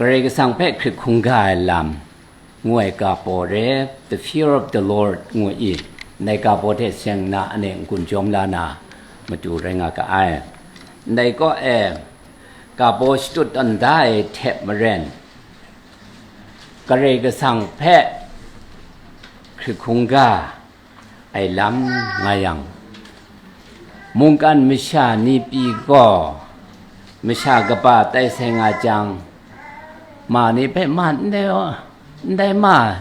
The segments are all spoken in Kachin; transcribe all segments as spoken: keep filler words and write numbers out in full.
Karai Kasang hpe hkrit hkungga ai lam ngu ai ga baw re, The Fear of the Lord ngu i, ndai ga baw hte seng nna ane n-gun jawm la na matu rai nga ga ai. Ndai kaw e, ga baw shadut tawn da ai hte maren, Karai Kasang hpe hkrit hkungga ai lam nga yang, mungkan masha ni pyi gaw, masha kaba tai sai nga jang, ma ni hpe, "Ma, ndai, ndai ma,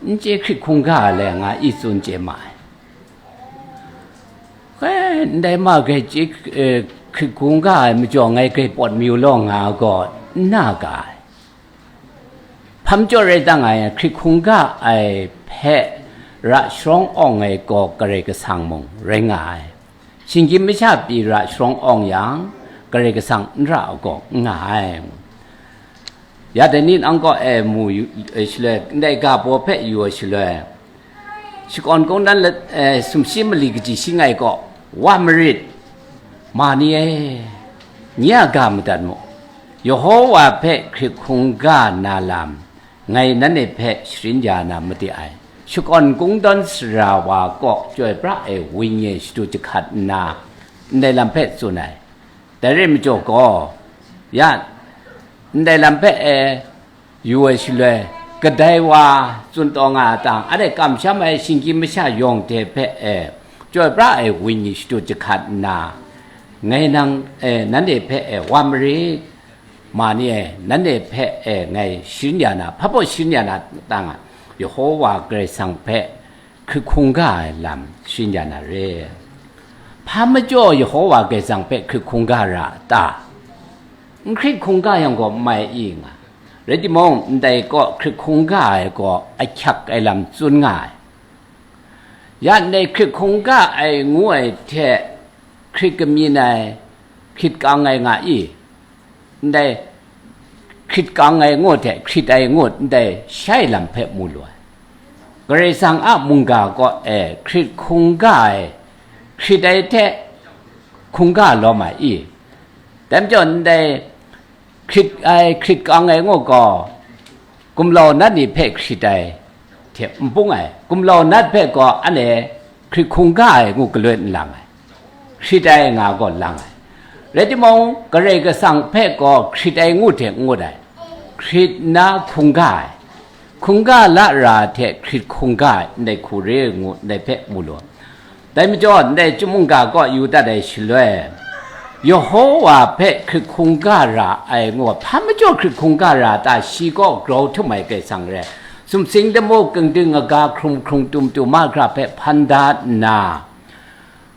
n chye hkrit hkungga le," nga i tsun chye ma ai. "E, ndai ma grai chye, e, hkrit hkungga ai majaw, ngai grai pawt mayu law," nga gaw, n na ga ai. Hpa majaw rai ta nga yang, hkrit hkungga ai hpe ra sharawng awng ai gaw Karai Kasang mung rai nga ai. Shinggyim masha pyi ra sharawng awng yang, Karai Kasang n ra ai gaw n nga ai. Ya dai ni nang kaw e mu yu, e, shaloi, ndai ga baw hpe yu ai shaloi, shakawn kungdawn lat, e, sumshi mali kaji shi ngai gaw, wa marit, ma ni e, nye a ga madat mu, Yehowa hpe hkrit hkungga na lam, ngai nanhte hpe sharin ya na made ai, shakawn kungdawn sara wa kaw chyoi pra ai wenyi shadu jahkat nna, ndai lam hpe tsun ai. Dai rai majaw gaw, ya, ndai lam hpe e yu ai shaloi, kadai wa tsun taw nga a ta, anhte kamsham ai shinggyim masha yawng hte hpe e chyoi pra ai wenyi shadu jahkat nna, ngai nang, e, nanhte hpe e wa marit, ma ni e, nanhte hpe e ngai sharin ya na, hpa baw sharin ya na ta nga, Yehowa Karai Kasang hpe hkrit hkungga ai lam sharin ya na re. Hpa majaw Yehowa Karai Kasang hpe hkrit hkungga ra a ta? N hkrit hkungga yang gaw n mai i nga. Rai timung, ndai kaw hkrit hkungga ai gaw ahkyak ai lam tsun nga ai. Ya ndai hkrit hkungga ai ngu ai hte hkrit kamyin ai, hkrit kang ai nga i? Ndai hkrit kang ai ngut hte hkrit ai ngut ndai shai lam hpe mu lu ai. Karai Kasang a mungga kaw e hkrit hkungga ai, hkrit ai hte hkungga lawm ai i? Dai majaw ndai hkrit ai, hkrit kang ai ngut gaw, gumlau nat ni hpe hkrit ai hte n bung ai, gumlau nat hpe gaw anhte hkrit hkungga ai ngu galoi n lang ai, hkrit ai nga gaw lang ai. Rai timung, Karai Kasang hpe gaw hkrit ai ngu hte n ngut ai, hkrit nna hkungga ai, hkungga la ra hte hkrit hkungga ai, ndai hku re ngu ndai hpe mu lu. Dai majaw, ndai chyum mungga kaw yu dat ai shaloi, Yehowa hpe hkrit hkungga ra ai ngu, hpa majaw hkrit hkungga ra ta, shi gaw grau htum ai Karai Kasang re, sumsing lamu kangding aga hkrung hkrung tum tum mahkra hpe hpan da nna,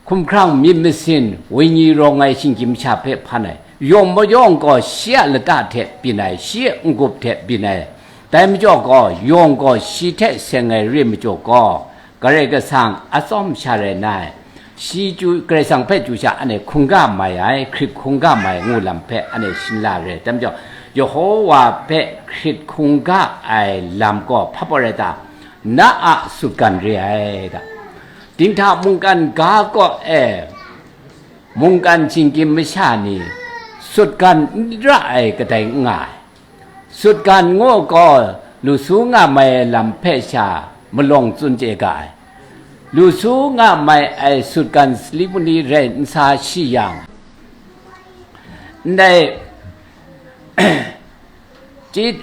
hkumhkrang myit masin, wenyi rawng ai shinggyim sha hpe hpan ai, yawng mayawng gaw shi a lata hte byin ai, shi a n-gup hte byin ai, dai majaw gaw, yawng gaw shi hte seng ai re majaw gaw, Karai Kasang a tsawm sha rai nna, shi chyu, Karai Kasang hpe chyu sha, anhte hkungga mai ai, hkrit hkungga mai ngu lam hpe anhte shin la re. Dai majaw, Yehowa hpe hkrit hkungga ai lam gaw hpa baw rai ta? Na a sutgan re ai ta? Dinghta mungkan ga kaw e, mungkan shinggyim masha ni sutgan n ra ai kadai n nga ai. Sutgan ngu gaw, lu su nga mai ai lam hpe sha malawng tsun chye ga ai. Lu su nga mai ai sutgan sali bungli rai n sa shi yang, ndai chye-,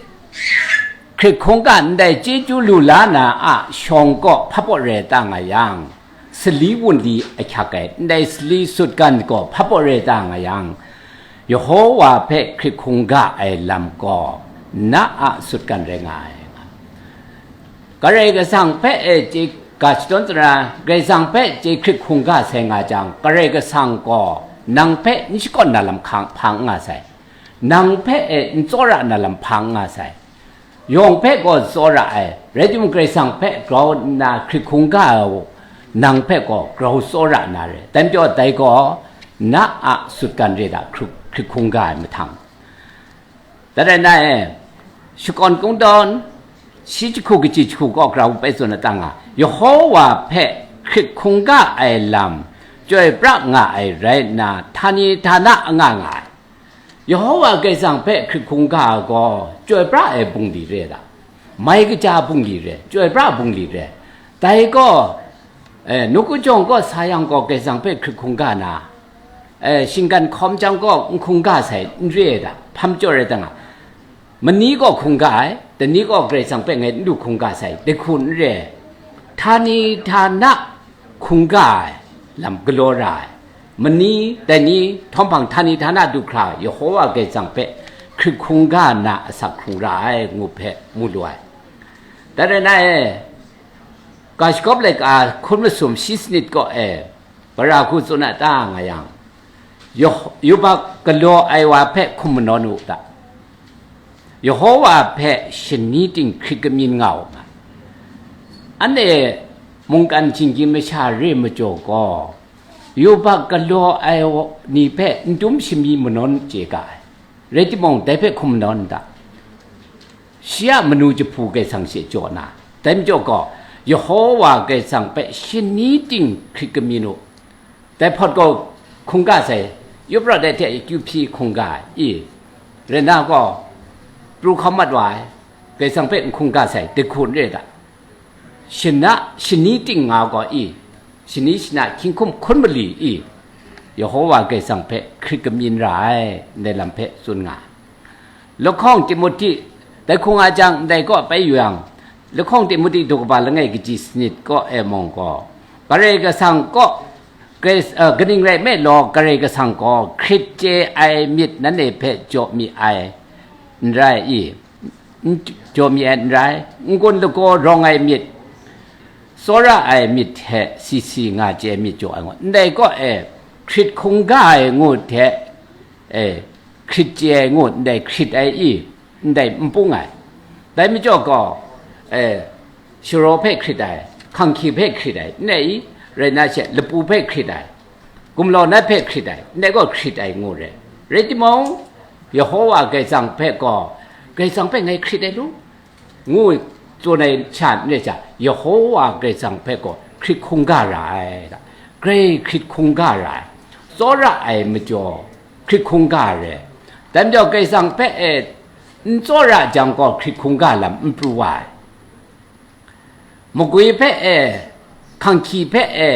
hkrit hkungga ndai chyeju lu la na a shawng gaw hpa baw rai ta nga yang, sali wunli ahkyak ai, ndai sali sutgan gaw hpa baw rai ta nga yang, Yehowa hpe hkrit hkungga ai lam gaw na a sutgan rai nga ai. Karai Kasang hpe e chye ga shadawn tsara, Karai Kasang hpe chye hkrit hkungga sai nga jang, Karai Kasang gaw nang hpe n shakawn na lam hkang hpa n nga sai, nang hpe e n tsawra na lam hpa n nga sai. Yawng hpe gaw tsawra ai, rai timung, Karai Kasang hpe grau nna hkrit hkungga ai u, nang hpe gaw grau tsawra na re. Dai majaw, dai gaw na a sutgan re da, hkrit, hkrit hkungga ai mahtang. Dai rai nna e, shakawn kungdawn, shi jahku kaji jahku gaw grau bai tsun ai ta nga, Yehowa hpe hkrit hkungga ai lam chyoi pra nga ai rai nna, htani htana anga nga ai. Yehowa Karai Kasang hpe hkrit hkungga ai gaw, chyoi pra ai bungli re ai ta? Mai kaja bungli re, chyoi pra bungli re. Dai gaw, eh, nawku jawng kaw sa yang gaw, Karai Kasang hpe hkrit hkungga na, eh, shinggan hkawm jang gaw, n hkungga sai, n re ai ta? Hpam chyoi rai ta nga. Mani gaw hkungga ai, dai ni gaw Karai Kasang hpe ngai n du hkungga sai, dai hku n re. Htani htana hkungga ai lam galaw ra ai. Mani, dai ni, htawm hpang htani htana du hkra, Yehowa Karai Kasang hpe hkrit hkungga na asak hkrung ra ai, ngu hpe mu lu ai. Dai rai na e, ga shagawp laika hkun masum shi sanit kaw e, Bara hku tsun a ta nga yang, Yeh-, yubak galaw ai wa hpe hkum manawn u ta? Yehowa hpe shani ting hkrit kamyin nga u nga. Anhte mungkan shinggyim masha re majaw gaw, yubak galaw ai wa-, ni hpe n dum shami manawn chye ga ai. Rai timung, dai hpe hkum manawn n ta? Shi a manu jahpu Karai Kasang she jaw na, dai majaw gaw, Yehowa Karai Kasang hpe shani ting hkrit kamyin u. Dai hpawt gaw hkungga sai, yup rawt ai hte akyu hpyi hkungga ai, i, rai na gaw, pru hkau mat wa ai, Karai Kasang hpe n hkungga sai, dai hku n re ta? Shana, shani ting nga gaw, i, shani shana hkying hkum hkun mali, i, Yehowa Karai Kasang hpe hkrit kamyin ra ai, ndai lam hpe tsun nga ai. Lahkawng Timohti, dai hkung a jang ndai kaw bai yu yang, lahkawng Timohti daw kaba langai kaji sanit kaw e mung gaw, Karai Kasang kaw, Karai, eh, kaning rai nme law, Karai Kasang gaw hkrit chye ai myit nanhte hpe jaw mi ai, n rai i? N jaw mi ai n rai, n-gun lagaw rawng ai myit, tsawra ai myit hte si si nga chye myit jaw ai ngu, ndai kaw e hkrit hkungga ai ngu hte, e, hkrit chye ai ngu ndai hkrit ai i? Ndai n pung ai. Dai majaw gaw, e, sharaw hpe hkrit ai, hkanghki hpe hkrit ai, n rai i? Rai na she, lapu hpe hkrit ai, gumlau nat hpe hkrit ai, ndai gaw hkrit ai ngu re. Rai timung, Yehowa Karai Kasang hpe gaw, Karai Kasang hpe ngai hkrit ai lu, ngu tsun ai sha n rai sha, Yehowa Karai Kasang hpe gaw hkrit hkungga ra ai, grai hkrit hkungga ra ai, tsawra ai majaw hkrit hkungga re. Dai majaw Karai Kasang hpe e n tsawra jang gaw hkrit hkungga lam n pru wa ai. Magwi hpe e, hkanghki hpe e,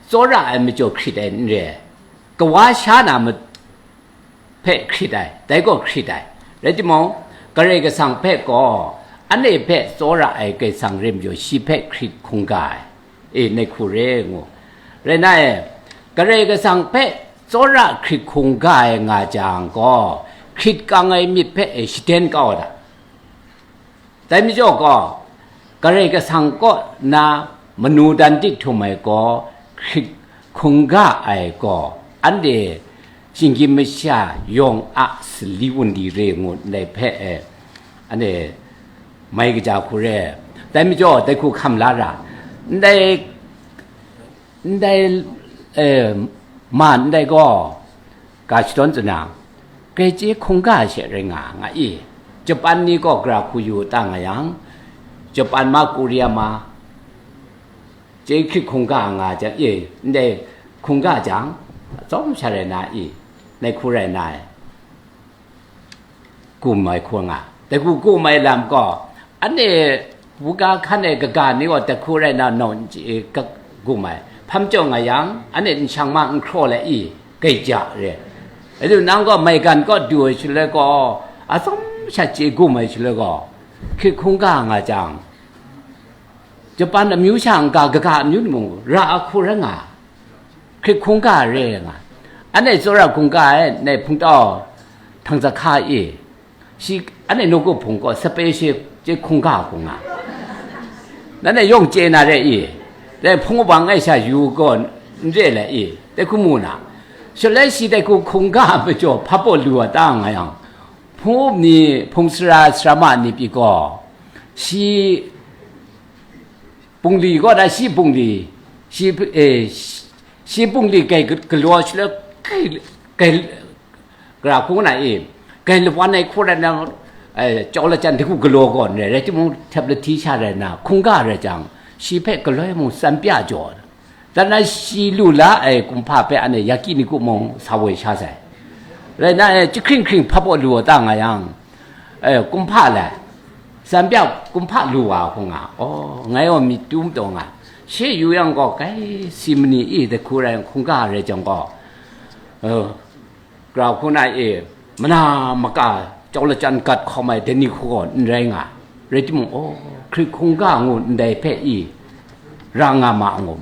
tsawra ai majaw hkrit ai n re. Kawa sha na ma-, hpe hkrit ai, dai gaw hkrit ai. Rai timung, Karai Kasang hpe gaw, anhte hpe tsawra ai Karai Kasang rai majaw, shi hpe hkrit hkungga ai, e, nai hku re ngu. Rai na e, Karai Kasang hpe tsawra hkrit hkungga ai nga jang gaw, hkrit kang ai myit hpe, e, shaden kau ai ta? Dai majaw gaw, Karai Kasang kaw na manu dan tik htum ai gaw hkrit hkungga ai gaw, anhte shinggyim masha yawng a sali wunli re ngu ndai hpe, e, anhte mai kaja hku re. Dai majaw, dai hku hkam la ra, ndai ndai, e, ma ndai gaw, ga shadawn tsun yang, grai chye hkungga she rai nga, nga i? Japan ni gaw gara hku yu ta nga yang, Japan ma, Korea ma, chye hkrit hkungga nga jang, e, ndai hkungga jang, atsawm sha rai na i? Nai hku rai na ai. Gum ai hku nga. Dai hku gum ai lam gaw, anhte buga hkan ai kaga ni gaw dai hku rai na, nau n chye, gum ai. Hpam chyawng nga yang, anhte nshang ma n hkraw let i, gaija re. Rai timung, nang gaw maigan kaw du ai shaloi gaw, atsawm sha chye gum ai shaloi gaw, hkrit hkungga nga jang, Japan amyu sha n-ga, kaga amyu ni mung, ra a hku rai nga, hkrit hkungga re nga. Anhte tsawra hkungga ai, ndai hpungtau, htang za hka e, shi, anhte nawku hpung gaw sape shi chye hkungga hku nga. Nanhte yawng chye na re i? Dai hpung wabang ai sha yu gaw n re le i? Dai hku mu na. Shaloi shi dai hku hkungga majaw hpa paw lu a ta nga yang, hpung up ni, hpung sara, sara ma ni pyi gaw, shi bungli kaw na, shi bungli, shi, e, shi bungli grai ga-, galaw shaloi, grai, grai, gara hku na e, grai lawan ai hku rai na, e, chyau lajan dai hku galaw gaw n rai, rai timung, htep lahti sha rai na, hkungga rai jang, shi hpe galoi mung tsan pya jaw, dan na shi lu la ai kumhpa hpe anhte yaki ni ku mung sa woi sha sai. Rai na, e, jahkring hkring hpa baw lu wa ta nga yang, e, kumhpa lai, Zambia kumhpa lu wa hku nga, oh, ngai gaw myit tum taw nga, she yu yang gaw, kai, si mani i, dai hku rai hkungga rai jang gaw, e, grau hku na e, mana maka jau lachan gat hkawm ai dai ni hku gaw n rai nga, rai timung, oh, hkrit hkungga ngu ndai hpe i, ra nga ma ngu,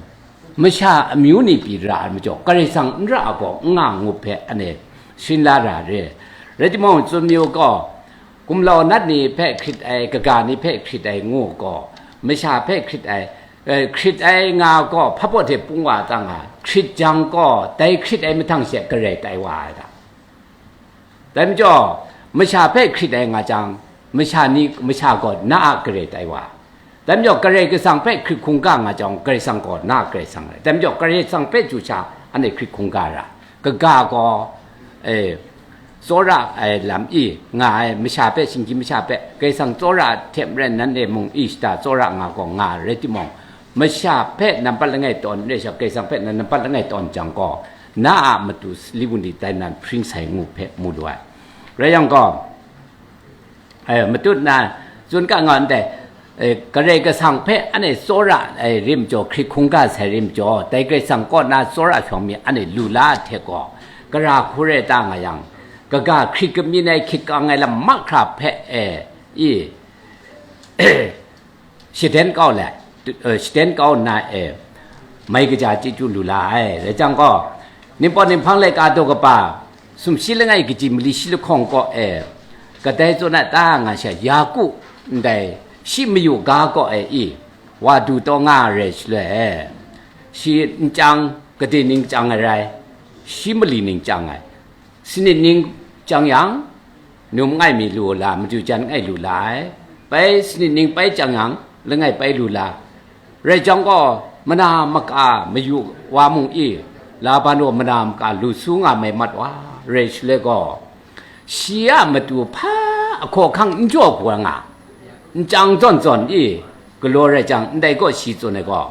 masha amyu ni pyi ra ai majaw, Karai Kasang n ra ai gaw, n nga ngu hpe anhte shin la ra re. Rai timung, Tsun Mayu gaw, gumlau nat ni hpe hkrit ai, kaga ni hpe hkrit ai ngu gaw, masha hpe hkrit ai, eh, hkrit ai nga gaw, hpa baw hte pung wa ta nga, hkrit jang gaw, dai hkrit ai mahtang she garai tai wa ai ga. Dai majaw, masha hpe hkrit ai nga jang, masha ni, masha gaw na a garai tai wa. Dai majaw, Karai Kasang hpe hkrit hkungga nga jang, Karai Kasang gaw na a Karai Kasang rai. Dai majaw, Karai Kasang hpe chyu sha, anhte hkrit hkungga ra. Kaga gaw, e, tsawra ai lam i nga ai, masha hpe, shinggyim masha hpe, Karai Kasang tsawra hte maren nanhte mung i shada tsawra nga gaw nga rai timung, masha hpe nampat langai tawn n re sha, Karai Kasang hpe nan nampat langai tawn jang gaw, na a matu sali wunli tai nan hpring sai ngu hpe mu lu ai. Rai yang gaw, e, matut na, tsun ga nga ndai, e, Karai Kasang hpe anhte tsawra ai rim jaw, hkrit hkungga sai rim jaw, dai Karai Kasang kaw na tsawra shawng mi anhte lu la ai hte gaw, gara hku rai ta nga yang, kaga hkrit kamyin ai hkit kang ai lam mahkra hpe, e, i, shaden kau let, tu- eh, shaden kau nna e, mai kaja chyeju lu la ai. Rai jang gaw, Ningpawt Ninghpang laika daw kaba, sumshi langai kaji mali shi lahkawng kaw e, kadai tsun ai ta nga sha, Yaku ndai shi mayu ga kaw e i, wa du taw nga ai rai shaloi e, shi n chyang, gade ning chyang ai rai, shi mali ning chyang ai. Sanit ning chyang yang, num ngai mi lu la, madu jan ngai lu la ai. Bai sanit ning bai chyang yang, langai bai lu la. Rai jang gaw, mana maka mayu wa mung i, Laban gaw mana maka lu su nga mai mat wa, rai shaloi gaw, shi a matu hpa ahkaw ahkang n jaw hku nga, n chyang zawn zawn i, galaw rai jang, ndai gaw shi tsun ai gaw,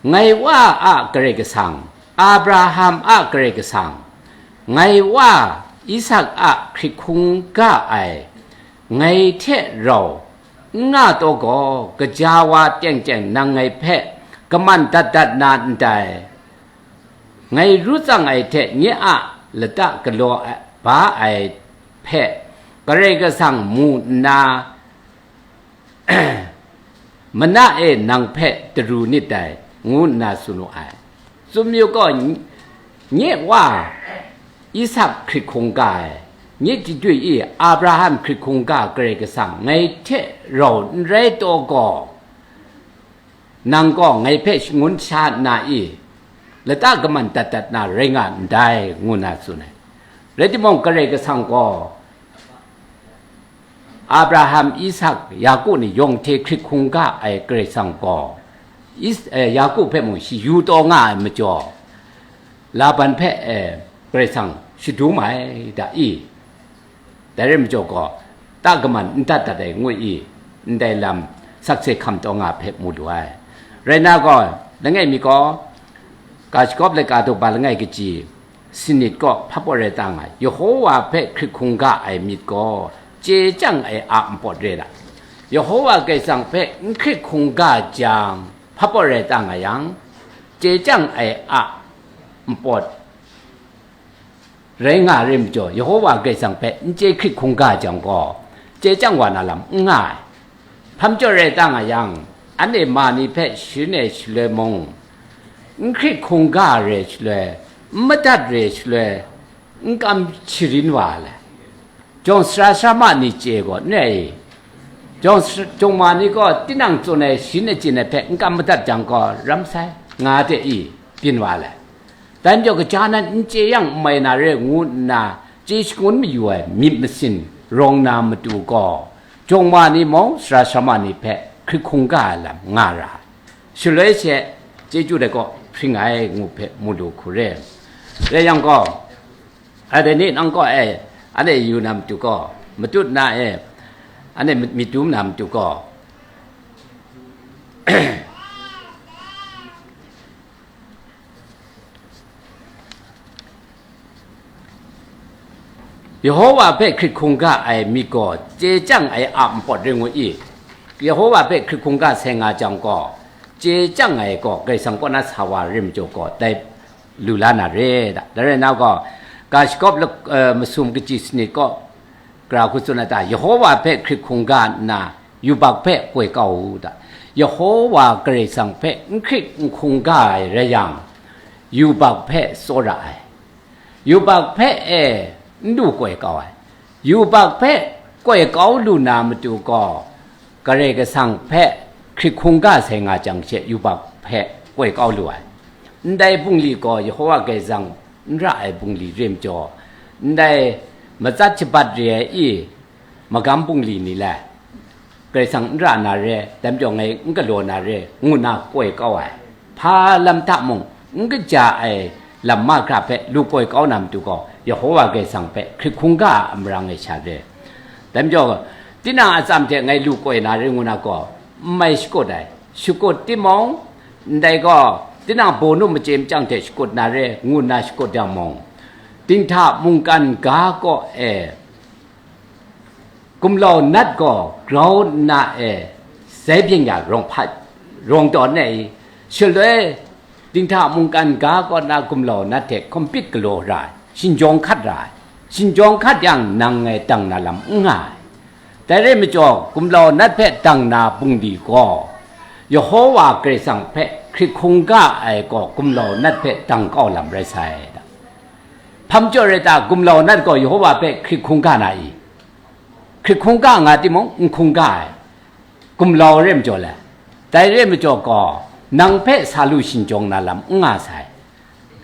Ngai wa a Karai Kasang, Abraham a Karai Kasang, ngai wa Isak a hkrit hkungga ai, ngai hte rau n nga taw gaw, kaja wa teng teng nang ngai hpe kaman dat dat na ndai, ngai ru tsang ai hte nye a lata galaw ba ai hpe Karai Kasang mu nna, mana e nang hpe taru nit dai, ngu nna tsun wu ai. Tsun mayu gaw, nye wa Isak hkrit hkungga ai, nye chyidwi i Abraham hkrit hkungga Karai Kasang ngai hte rau n rai taw gaw, nang gaw ngai hpe shangun sha nna i, lata kaman dat dat na rai nga ndai, ngu nna tsun ai. Rai timung, Karai Kasang gaw Abraham, Isak, Yaku ni yawng hte hkrit hkungga ai Karai Kasang gaw, Is- eh, Yaku hpe mung shi yu taw nga ai majaw, Laban hpe, eh, Karai Kasang shadum ai da i? Dai rai majaw gaw, ta kaman n dat dat ai ngu i, ndai lam sakse hkam taw nga hpe mu lu ai. Rai na gaw, langai mi gaw, ga shagawp laika daw ba langai kaji, sanit gaw hpa pawt rai ta nga ai, Yehowa hpe hkrit hkungga ai myit gaw, chye chyang ai a npawt re ai. Yehowa Karai Kasang hpe n hkrit hkungga jang, hpa pawt rai ta nga yang, chye chyang ai a npawt rai nga ai majaw, Yehowa Karai Kasang hpe n chye hkrit hkungga jang gaw, chye chyang wa na lam n nga ai. Hpa majaw rai ta nga yang, anhte ma ni hpe sharin ai shaloi mung, n hkrit hkungga re shaloi, n madat re shaloi, n kam sharin wa ai. Jawng sara sara ma ni chye gaw, n rai i? Jawng sara- jawng ma ni gaw tinang tsun ai sharin achyin ai hpe n kam madat jang gaw, ram sai, nga de i, byin wa ai. Dai majaw, kaja nan n chye yang n mai na re ngu nna, chye shangun mayu ai myit masin rawng na matu gaw, jawng ma ni mung sara sara ma ni hpe hkrit hkungga ai lam nga ra ai. Shaloi she, chyeju dai gaw hpring ai ngu hpe mu lu hku re. Rai yang gaw, a dai ni nang gaw e, anhte yu na matu gaw, matut na e, anhte myit dum na matu gaw, Yehowa hpe hkrit hkungga ai myit gaw chye chyang ai a npawt ring u i? Yehowa hpe hkrit hkungga sai nga jang gaw, chye chyang ai gaw Karai Kasang kaw na sa wa rim jaw gaw, dai lu la na re da. Dai rai na gaw, ga shagawp lak-, eh, masum kachyi sanit kaw, gara hku tsun ai ta, Yehowa hpe hkrit hkungga nna, yubak hpe koi kau u da. Yehowa Karai Kasang hpe n hkrit n hkungga ai rai yang, yubak hpe tsawra ai. Yubak hpe e n lu koi kau ai. Yubak hpe koi kau lu na matu gaw, Karai Kasang hpe hkrit hkungga sai nga jang she yubak hpe koi kau lu ai. Ndai bungli gaw Yehowa Karai Kasang n ra ai bungli re majaw, ndai matsat shabat re ai i, magam bungli ni le, Karai Kasang n ra na re, dai majaw ngai n galaw na re, ngu nna koi kau ai. Hpa lam hta mung, n kaja ai lam mahkra hpe lu koi kau na matu gaw, Yehowa Karai Kasang hpe hkrit hkungga a marang e sha re. Dai majaw, tinang a atsam hte ngai lu koi na re ngu na gaw, n mai shakut ai. Shakut timung, ndai gaw, tinang bawnu machye machyang hte shakut na re, ngu nna shakut yang mung, dinghta mungkan ga kaw e, gumlau nat gaw grau nna e, zai byeng ya rawng hpa, rawng tawn e i, shaloi dinghta mungkan ga kaw na gumlau nat hte hkumpit galaw ra ai, shinjawng hkat ra ai, shinjawng hkat yang nang ngai dang na lam n nga ai. Dai rai majaw, gumlau nat hpe dang na bungli gaw, Yehowa Karai Kasang hpe hkrit hkungga ai gaw gumlau nat hpe dang kau lam rai sai. Hpa majaw rai ta, gumlau nat gaw Yehowa hpe hkrit hkungga na i? Hkrit hkungga nga timung, n hkungga ai, gumlau re majaw le. Dai re majaw gaw, nang hpe sa lu shinjawng na lam n nga sai,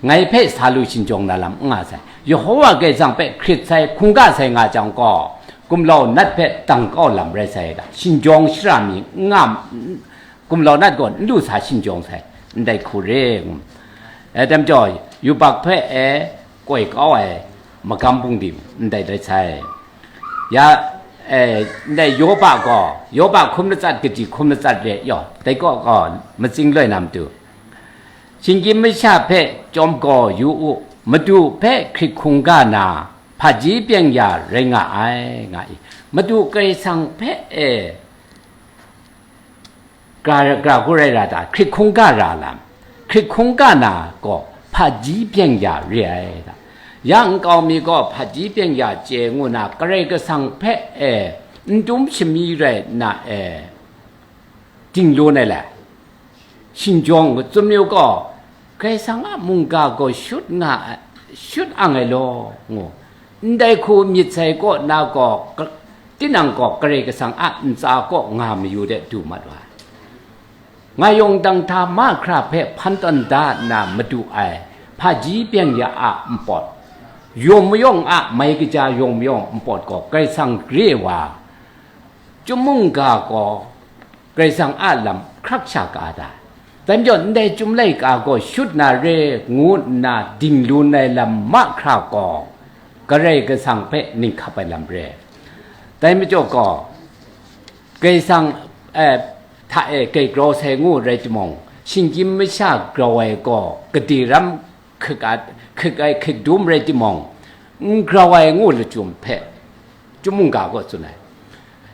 ngai hpe sa lu shinjawng na lam n nga sai. Yehowa Karai Kasang hpe hkrit sai, hkungga sai nga jang gaw, gumlau nat hpe dang kau lam rai sai da, shinjawng shara mi n nga, gumlau nat gaw n lu sa shinjawng sai, ndai hku re. E, dai majaw, yubak hpe e koi kau ai magam bungli ndai rai sai. Ya, e, ndai Yoba gaw, Yoba hkum latsat kachyi hkum latsat re yaw, dai kaw gaw matsing loi na matu, shinggyim masha hpe chyawm gaw yu u, Madu hpe hkrit hkungga na, hpaji byeng ya rai nga ai, nga i. Madu Karai Kasang hpe e, Gra, gra hku rai ra ta, hkrit hkungga ra lam, hkrit hkungga na gaw hpaji byeng ya re ai ta. Ya nkau mi gaw hpaji byeng ya chye ngu na, Karai Kasang hpe e, n dum shami rai nna e, ding lun ai le, shinjawng tsun yu gaw, Karai Kasang a mungga gaw shut nga ai, shut ang ai law, ngu. Ndai hku myit sai kaw na gaw, ka-, tinang gaw Karai Kasang a ntsa kaw nga mayu de du mat wa ai. Nga yawng dang hta mahkra hpe hpan tawn da nna madu ai, hpaji byeng ya a npawt, yawng mayawng a mai kaja yawng mayawng npawt gaw Karai Kasang re wa, chyum mungga gaw Karai Kasang a lam hkrak sha ka da. Dai majaw, ndai chyum laika gaw shut na re ngu nna ding lun ai lam mahkra gaw, Karai Kasang hpe ning hkap ai lam re. Dai majaw gaw, Karai Kasang, eh, hta e grai grau sai ngu rai timung, shinggyim masha grau ai gaw, gade ram hkrik a, hkrik ai hkrik dum rai timung, n grau ai ngu lachyum hpe, chyum mungga gaw tsun ai.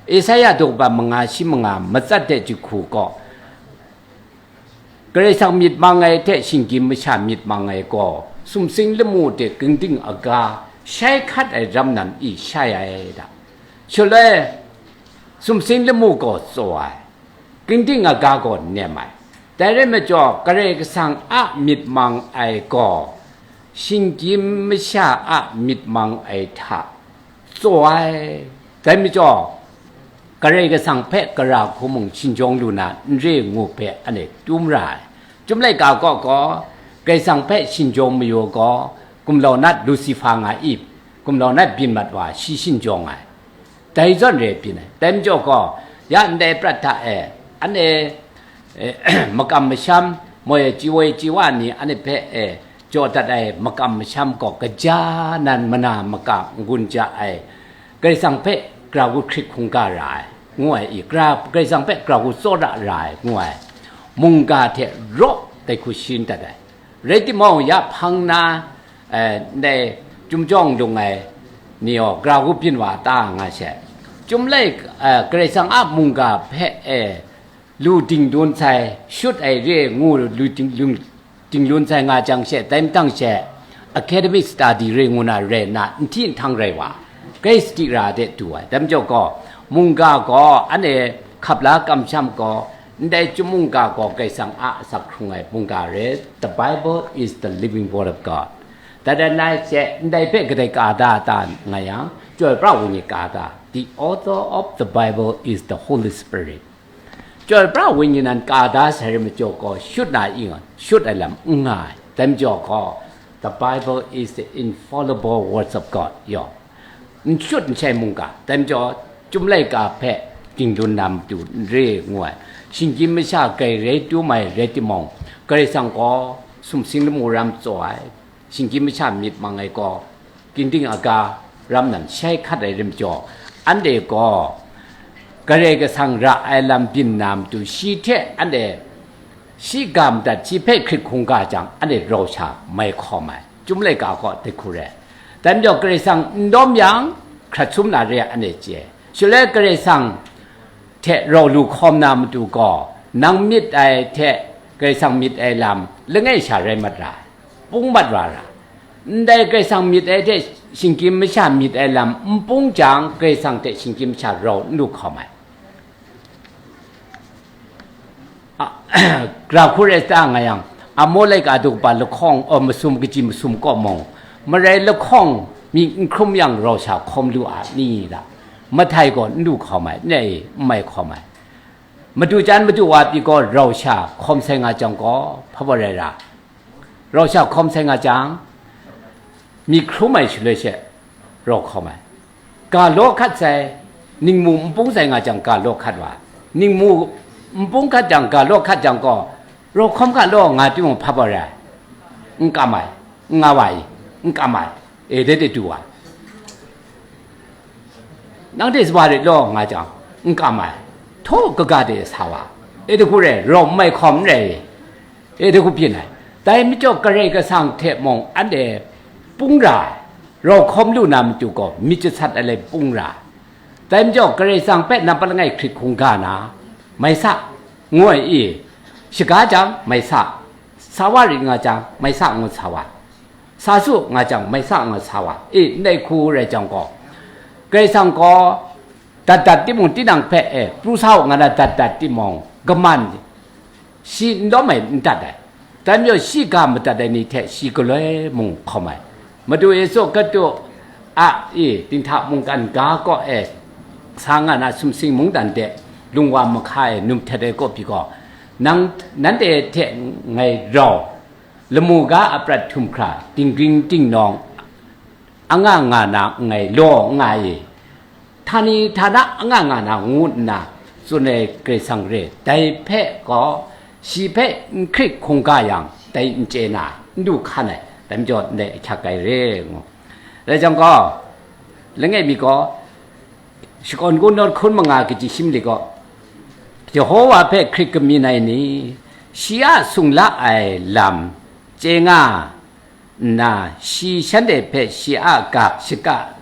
Esaia daw kaba manga shi manga matsat de jahku gaw, Karai Kasang myit mang ai hte shinggyim masha myit mang ai gaw, sumsing lamu de ginding aga shai hkat ai ram nan i shai ai da. Shaloi, sumsing lamu gaw tsaw ai, ginding aga gaw nem ai. Dai rai majaw, Karai Kasang a myit mang ai gaw, shinggyim masha a myit mang ai hta tsaw ai. Dai majaw, Karai Kasang hpe gara hku mung shinjawng lu na n re ngu hpe anhte tum ra ai. Chyum laika kaw gaw, Karai Kasang hpe shinjawng mayu gaw, gumlau nat Lusifa nga i, gumlau nat byin mat wa, shi shinjawng ai. Dai zawn re byin ai. Dai majaw gaw, ya ndai prat hta e, anhte, e, makam masham, moi chyi woi chyi wa ni anhte hpe e, jaw dat ai makam masham gaw, kaja nan mana maka n-gun ja ai, Karai Kasang hpe gara hku hkrit hkungga ra ai, ngu ai i, gara, Karai Kasang hpe gara hku tsawra ra ai, ngu ai, mungga hte raw dai hku sharin dat ai. Rai timung, ya hpang na, eh, ndai Chyum Jawng lung ai, ni gaw, gara hku byin wa ta nga she. Chyum lai, eh, Karai Kasang a mungga hpe, eh, lu dingdun sai, shut ai re ngu lu ding, lu dingdun sai nga jang she, dai matang she, academic study re ngu na rai nna, nhti nhtung rai wa, grai sadi ra de du ai. Dai majaw gaw, mungga gaw, anhte hkap la kamsham gaw, ndai chyum mungga gaw Karai Kasang a asak hkrung ai mungga re. The Bible is the living word of God. Dai rai nna she, ndai hpe kadai ka da ta nga yang, Chyoi pra Wenyi ka da. The author of the Bible is the Holy Spirit. Chyoi pra Wenyi nan ka da sai re majaw gaw, shut na i nga, shut ai lam n nga ai. Dai majaw gaw, the Bible is the infallible words of God. Yaw, n shut n shai mungga, dai majaw, Chyum laika hpe dingdun na matu n re ngu ai. Shinggyim masha grai rai tum ai rai timung, Karai Kasang gaw sumsing lamu ram tsaw ai, shinggyim masha myit mang ai gaw, ginding aga ram nan shai hkat ai rai majaw, anhte gaw Karai Kasang ra ai lam byin na matu, shi hte anhte shi ga madat, shi hpe hkrit hkungga jang, anhte rau sha mai hkawm ai. Chyum laika gaw dai hku rai. Dai majaw Karai Kasang n dawm yang, hkrat sum na re ai, anhte chye. Shaloi Karai Kasang hte rau lu hkawm na matu gaw, nang myit ai hte Karai Kasang myit ai lam langai sha rai mat ra ai, pung mat ra ra. Ndai Karai Kasang myit ai hte shinggyim masha myit ai lam n pung jang, Karai Kasang hte shinggyim masha rau n lu hkawm ai. A, gara hku rai sa ta nga yang, Amawlika daw kaba lahkawng, aw, masum kaji masum kaw mung, marai lahkawng myit n hkrum yang rau sha hkawm lu a ni da? Mahtai gaw n lu hkawm ai, n rai, n mai hkawm ai. Madu jan madu wa pyi gaw rau sha hkawm sai nga jang gaw, hpa baw rai ra? Rau sha hkawm sai nga jang, myit hkrum ai shaloi she rau hkawm ai. Ga law hkat sai, ningmu n pung sai nga jang ga law hkat wa. Ningmu n pung hkat jang, ga law hkat jang gaw, rau hkawm ga law nga timung, hpa baw rai? N kam ai, n nga wa i, n kam ai, e, dai de du wa. Nang hte sa wa rit law nga jang, n kam ai, htaw kaga de sa wa, e, dai hku rai, rau n mai hkawm n rai, e, dai hku byin ai. Dai majaw Karai Kasang hte mung anhte pung ra ai, rau hkawm lu na matu gaw, myit jasat ai lai pung ra ai. Dai majaw Karai Kasang hpe nampat langai hkrit hkungga na, mai sa, ngu ai i, shaga jang, mai sa, sa wa rit nga jang, mai sa ngu sa wa, sa su nga jang, mai sa ngu sa wa, e, ndai hku rai jang gaw, Karai Kasang gaw dat dat timung, tinang hpe, e, pru sa u nga na dat dat timung, kaman shi n lawm ai n dat ai. Dai majaw shi ga madat ai ni hte shi galoi mung hkawm ai. Madu Yesu Hkristu a, e, dinghta mungkan ga kaw e sa nga na sumsing mungdan de lungwa mahka e num htet ai kaw pyi gaw, nang, nanhte hte ngai rau, lamu ga a prat htum hkra, dinggring dingnawng, anga nga na nngai law nga e, htani htana anga nga na ngu nna tsun ai Karai Kasang re, dai hpe gaw, shi hpe n hkrit hkungga yang, dai n chye na, n du hkan ai, dai majaw ndai ahkyak ai re ngu. Rai jang gaw, langai mi gaw, shakawn kungdawn hkun manga kaji shim li gaw, Yehowa hpe hkrit kamyin ai ni, shi a sung la ai lam chye nga nna, shi shanhte hpe shi a ga shaka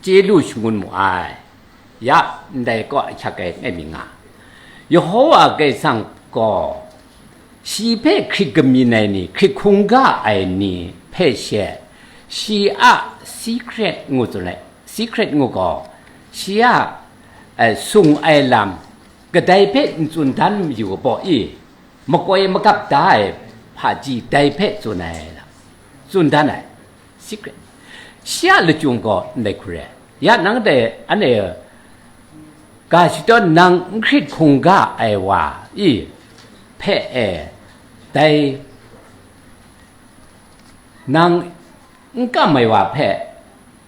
chye lu shangun mu ai. Ya, ndai kaw ahkyak ai langai mi nga. Yehowa Karai Kasang gaw, shi hpe hkrit kamyin ai ni, hkrit hkungga ai ni hpe she, shi a secret ngu tsun ai. Secret ngu gaw, shi a, eh, sung ai lam, kadai hpe n tsun dan mayu ai baw i, makoi magap da ai hpaji dai hpe tsun ai lam, tsun dan ai. Secret. Shi a lachyum gaw ndai hku re. Ya, nang dai, anhte ga shadawn nang n hkrit hkungga ai wa i hpe e, dai nang n kam ai wa hpe,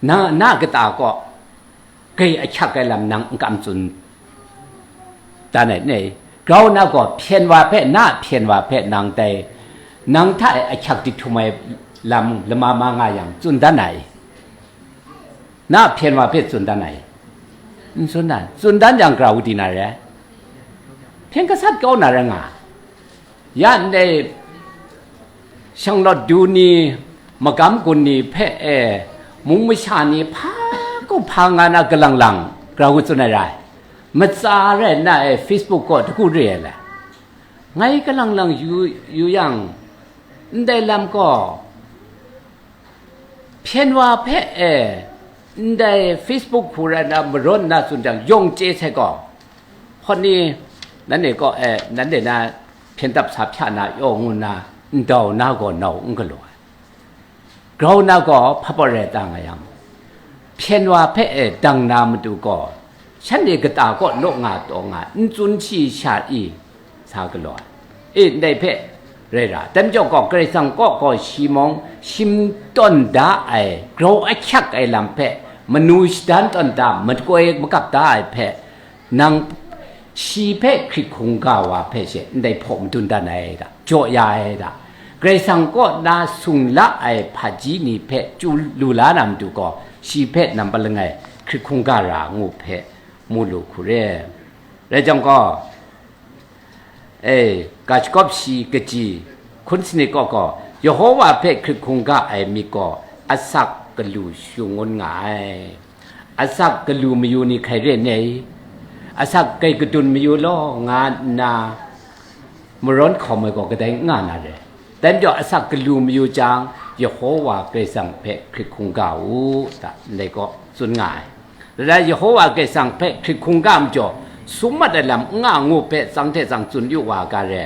na, na kata kaw grai ahkyak ai lam nang n kam tsun dan ai, ne? Grau na gaw hpyen wa hpe, na hpyen wa hpe nang dai, nang hta e ahkyak di htum ai lam lama ma nga yang, tsun dan ai. Na hpyen wa hpe tsun dan ai. N tsun dan, tsun dan jang, grau di na re, hpyen gasat kau na re nga. Ya ndai shanglawt du ni, magam gun ni hpe e, Mung masha ni hpa kaw hpa nga na galang lang grau tsun ai rai. Matsa rai nna e Facebook kaw dagu re ai lai. Ngai galang lang yu, yu yang, ndai lam gaw hpyen wa hpe e, ndai Facebook hku rai nna marawn nna tsun jang, yawng chye sai gaw, hpawt ni, nanhte kaw e, nanhte na hpyen dap sa hpya na yaw ngu nna, ndau na gaw nau n galaw ai. Grau na gaw hpa pawt rai ta nga yang, hpyen wa hpe e dang na matu gaw, shanhte kata kaw law nga taw nga, n tsun shi sha i, sa galaw ai. E, ndai hpe rai ra, dai majaw gaw, Karai Kasang kaw gaw shi mung shim tawn da ai, grau ahkyak ai lam hpe, manu shadan tawn da, makoi makap da ai hpe, nang shi hpe hkrit hkungga wa hpe she ndai hpaw madun dan ai da, jaw ya ai da, Karai Kasang kaw na sung la ai hpaji ni hpe chyu lu la na matu gaw, shi hpe nampat langai hkrit hkungga ra ngu hpe mu lu hku re. Rai jang gaw, e, ga shagawp shi kaji hkun sanit kaw gaw, Yehowa hpe hkrit hkungga ai myit gaw asak galu shangun nga ai. Asak galu mayu ni hkai re ne i? Asak kai gadun mayu law, nga nna marawn hkawm ai gaw kadai n nga na re. Dai majaw asak galu mayu jang, Yehowa Karai Kasang hpe hkrit hkungga u, ta ndai gaw tsun nga ai. Rai, Yehowa Karai Kasang hpe hkrit hkungga majaw, sum mat ai lam n nga ngu hpe tsang hte tsang tsun yu wa ga re.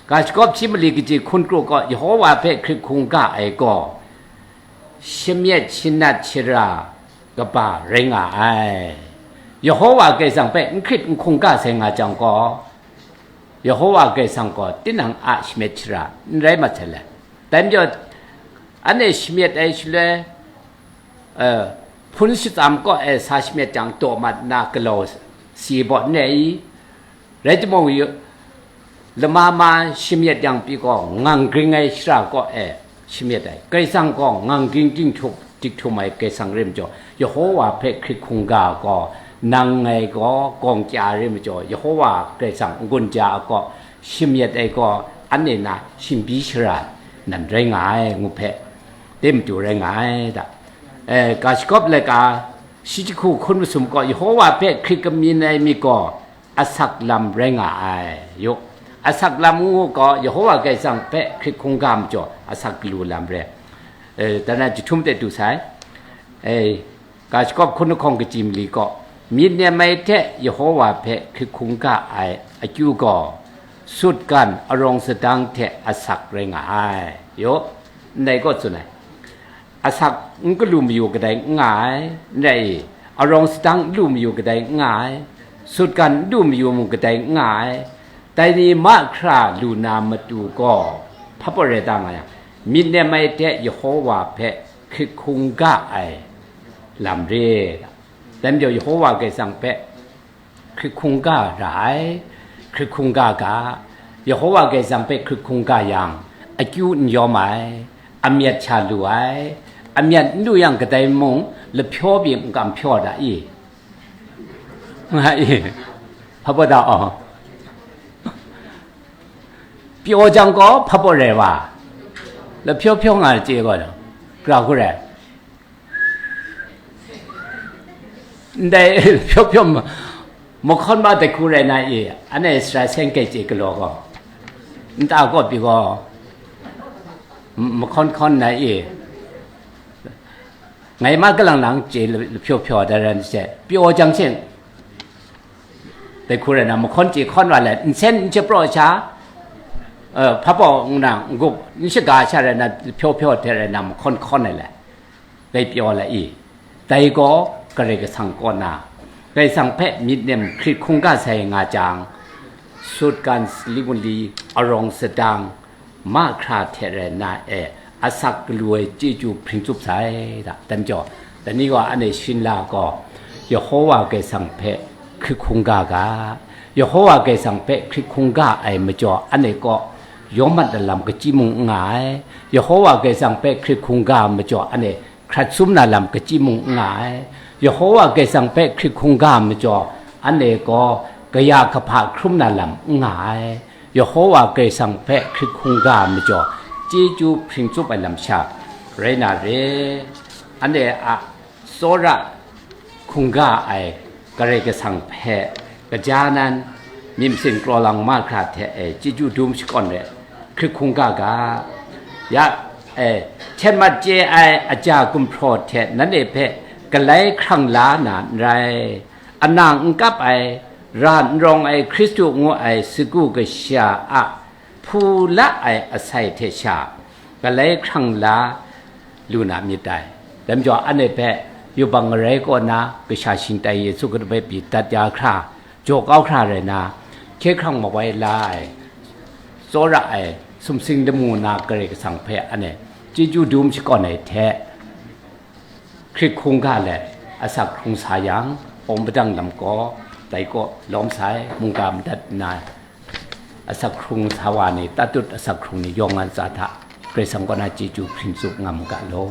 Ga shagawp shi mali kaji hkun kru gaw, Yehowa hpe hkrit hkungga ai gaw, shamyet shanat shara kaba rai nga ai. Yehowa Karai Kasang hpe n hkrit n hkungga sai nga jang gaw, Yehowa Karai Kasang gaw tinang a shamyet shara n rai mat sai let. Dai majaw, anhte shamyet ai shaloi, eh, hpun shatsam kaw e sa shamyet jang daw mat nna galaw si baw n re i? Rai timung, yu-, lama ma shamyet yang pyi gaw, ngang ging ai shara kaw e shamyet ai. Karai Kasang gaw ngang ging ginhtuk dik htum ai Karai Kasang rai majaw, Yehowa hpe hkrit hkungga gaw, nang ngai gaw gawng kya rai majaw, Yehowa Karai Kasang n-gun ja ai gaw, shamyet ai gaw, anhte na shingbyi shara nan rai nga ai, ngu hpe, dai matu rai nga ai da. E, ga shagawp laika, shi jahku hkun masum gaw, Yehowa hpe hkrit kamyin ai myit gaw, asak lam rai nga ai. Yu, asak lam ngu gaw, Yehowa Karai Kasang hpe hkrit hkungga majaw, asak galu lam re. E, dan na jahtum de du sai. E, ga shagawp hkun lahkawng kaji mali gaw, myit nem ai hte Yehowa hpe hkrit hkungga ai akyu gaw, sutgan arawng sadang hte asak rai nga ai. Yu, ndai gaw tsun ai. Asak n galu mayu kadai n nga ai, n rai i? Arawng sadang n lu mayu kadai n nga ai, sutgan n lu mayu mung kadai n nga ai. Dai ni mahkra lu na matu gaw, hpa pawt rai ta nga yang, myit nem ai hte Yehowa hpe hkrit hkungga ai lam re. Dai majaw Yehowa Karai Kasang hpe hkrit hkungga ra ai, hkrit hkungga ga, Yehowa Karai Kasang hpe hkrit hkungga yang, akyu n yawm ai, amyat sha lu ai, amyat n lu yang kadai mung lahpyaw pyi n kam hpyaw da i? Nga i? Hpa pawt da aw? Pyaw jang gaw hpa pawt rai wa? Lahpyaw hpyaw nga chye gaw, gra hku rai. Ndai hpyaw hpyaw ma-, mahkawn ma dai hku rai na i, anhte sara seng kai chye galaw gaw, nta kaw pyi gaw, m-, mahkawn hkawn na i, ngai ma galang lang chye la-, lahpyaw hpyaw da ran se, pyaw jang she, dai hku rai na, mahkawn chye hkawn wa let, nsen n shapraw sha, eh, hpa pawng nna, n-gup n shaga sha rai na, lahpyaw hpyaw hte rai na, mahkawn hkawn ai let. Dai pyaw la i? Dai gaw Karai Kasang kaw na, Karai Kasang hpe myit nem hkrit hkungga sai nga jang, sutgan sali mali arawng sadang mahkra hte rai na e, asak galu ai chyeju hpring tsup sai da. Dan jaw, dai ni gaw anhte shin la gaw, Yehowa Karai Kasang hpe hkrit hkungga ga, Yehowa Karai Kasang hpe hkrit hkungga ai majaw, anhte kaw yawm mat na lam kachyi mung n nga ai. Yehowa Karai Kasang hpe hkrit hkungga majaw, anhte hkrat sum na lam kachyi mung n nga ai. Yehowa Karai Kasang hpe hkrit hkungga majaw, anhte gaw kaya kahpa hkrum na lam n nga ai. Yehowa Karai Kasang hpe hkrit hkungga majaw, chyeju hpring tsup ai lam sha rai na re. Anhte a tsawra hkungga ai Karai Kasang hpe kaja nan myit masin kraw lang mahkra hte e chyeju dum shakawn re, hkrit hkungga ga. Ya, e, hten mat chye ai aja gumhpraw hte nanhte hpe galai hkrang la na n rai. Ana n kap ai, ra n rawng ai Hkristu ngu ai sagu kasha a hpu la ai asai hte sha galai hkrang la lu na myit dai. Dai majaw, anhte hpe yubak ngarai kaw na Kasha shingtai Yesu Hkristu hpe pyi dat ya hkra, jaw kau hkra rai na, hkye hkrang mawai la ai, tsawra ai sumsing lamu na Karai Kasang hpe anhte chyeju dum shakawn ai hte, hkrit hkungga let asak hkrung sa yang, awng padang lam kaw, dai kaw lawm sai, mungga madat nna, asak hkrung sa wa ni, tatut asak hkrung ni yawng nga ntsa hta, Karai Kasang kaw na chyeju hpring tsup nga mu ga law.